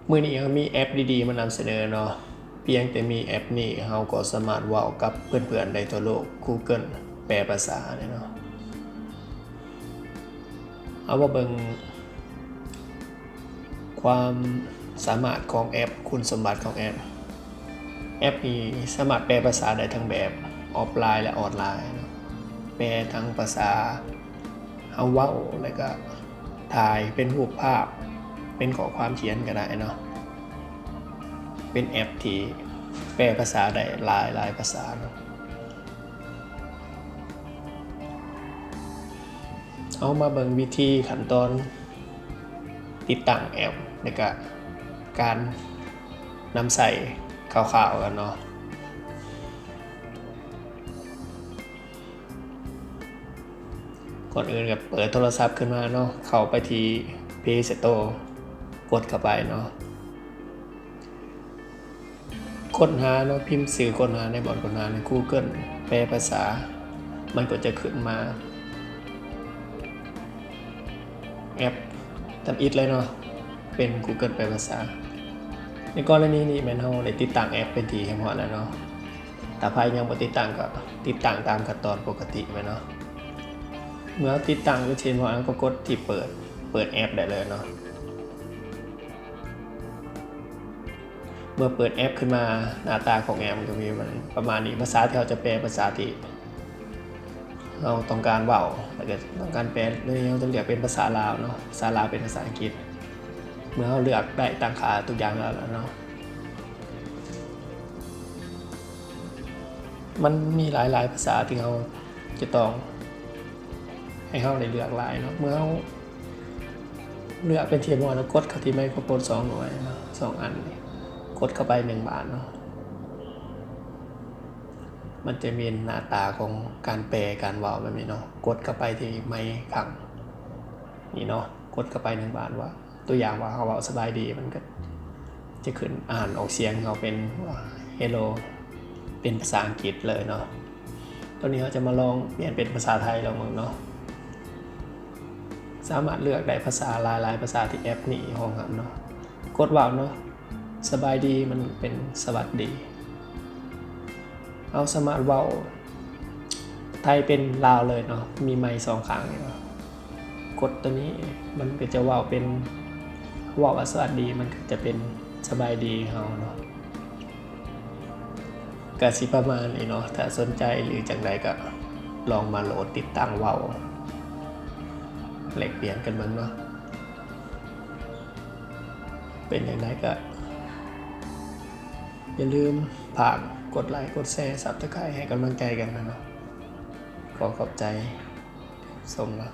ມື້ນີ້ເຮົາມີແອັບດີໆມານຳສະເໜີເນາະ. ພຽງແຕ່ມີແອັບນີ້ ເຮົາກໍສາມາດເວົ້າກັບເພື່ອນໆໄດ້ທົ່ວໂລກ. Google ແປພາສານີ້ເນາະ. ເຮົາມາເບິ່ງຄວາມສາມາດຂອງແອັບ, ຄຸນສົມບັດຂອງແອັບ. ແອັບນີ້ສາມາດແປພາສາໄດ້ທັງແບບອອຟລາຍ ແລະ ອອນລາຍເນາະ. ແປທັງພາສາ ເຮົາເວົ້າ ແລ້ວກະຖ່າຍເປັນຮູບພາບ ເປັນຂໍ້ຄວາມຂຽນກໍໄດ້ເນາະ. ເປັນແອັບທີ່ແປພາສາໄດ້ຫຼາຍໆພາສາເນາະ. ເຮົາມາເບິ່ງວິທີຂັ້ນຕອນຕິດຕັ້ງແອັບ ແລ້ວກະການນຳໃຊ້ຄ່າວໆກັນເນາະ. ກ່ອນອື່ນກໍເປີດໂທລະສັບຂຶ້ນມາເນາະ, ເຂົ້າໄປທີ່ Play Store ກົດເຂົ້າໄປເນາະ, ຄົ້ນຫາເນາະ, ພິມຊື່ຄົ້ນຫາໃນບ່ອນຄົ້ນຫາໃນ Google ແປພາສາ, ມັນກໍຈະຂຶ້ນມາແອັບທຳອິດເລີຍເນາະ, ເປັນ Google ແປພາສາ. ໃນກໍລະນີນີ້ແມ່ນເຮົາໄດ້ຕິດຕັ້ງແອັບເປັນທີ່ຮຽບຮ້ອຍແລ້ວເນາະ. ຖ້າໃຜຍັງບໍ່ຕິດຕັ້ງກໍຕິດຕັ້ງຕາມຂັ້ນຕອນປົກກະຕິໄວ້ເນາະ. ເມື່ອເຮົາຕິດຕັ້ງເປັນທີ່ຮຽບຮ້ອຍ ເຮົາກໍກົດທີ່ເປີດ, ເປີດແອັບໄດ້ເລີຍເນາະ. ເມື່ອເປີດແອັບຂຶ້ນມາ ໜ້າຕາຂອງແອັບມັນກໍມີປະມານນີ້. ພາສາທີ່ເຮົາຈະແປ ພາສາທີ່ເຮົາຕ້ອງການເວົ້າ ແລ້ວກໍຕ້ອງການແປ ໂດຍເຮົາຈະເລືອກເປັນພາສາລາວເນາະ, ພາສາລາວເປັນພາສາອັງກິດ. ເມື່ອເຮົາເລືອກໄດ້ຕັ້ງຄ່າທຸກຢ່າງແລ້ວເນາະ, ມັນມີຫຼາຍໆພາສາທີ່ເຮົາຈະຕ້ອງ ໃຫ້ເຮົາໄດ້ເລືອກຫຼາຍເນາະ. ເມື່ອເຮົາເລືອກເປັນທີ່ຮຽບຮ້ອຍແລ້ວ ກົດເຂົ້າທີ່ໄມໂຄຣໂຟນສອງໜ່ວຍເນາະ, ສອງອັນນີ້ ກົດເຂົ້າໄປໜຶ່ງບາດເນາະ. ມັນຈະມີໜ້າຕາຂອງການແປການເວົ້າແບບນີ້ເນາະ, ກົດເຂົ້າໄປທີ່ໄມຄັ້ງນີ້ເນາະ, ກົດເຂົ້າໄປໜຶ່ງບາດວ່າ ຕົວຢ່າງວ່າເຮົາເວົ້າສະບາຍດີ ມັນກໍຈະຂຶ້ນອ່ານອອກສຽງເຮົາເປັນ Hello ເປັນພາສາອັງກິດເລີຍເນາະ. ຕອນນີ້ເຮົາຈະມາລອງປ່ຽນເປັນພາສາໄທລອງເບິ່ງເນາະ. ສາມາດເລືອກໄດ້ພາສາຫຼາຍໆພາສາທີ່ແອັບນີ້ຮອງຮັບເນາະ. ກົດເວົ້າເນາະ, ສະບາຍດີ ມັນເປັນສະຫວັດດີ. ເຮົາສາມາດເວົ້າໄທເປັນລາວເລີຍເນາະ, ມີໄມສອງຂ້າງນີ້ເນາະ. ກົດໂຕນີ້ ມັນກໍຈະເວົ້າເປັນ ເວົ້າວ່າສະຫວັດດີ ມັນກໍຈະເປັນສະບາຍດີເຮົາເນາະ. ກະຊິປະມານນີ້ເນາະ, ຖ້າສົນໃຈຫຼືຈັ່ງໃດກໍລອງມາໂຫຼດຕິດຕັ້ງເວົ້າ ແລກປ່ຽນກັນເບິ່ງເນາະ. ເປັນຈັ່ງໃດກໍຢ່າລືມຝາກກົດໄລ ກົດແຊ Subscribe ໃຫ້ກຳລັງໃຈກັນນະເນາະ. ຂໍຂອບໃຈ ຊົມເນາະ.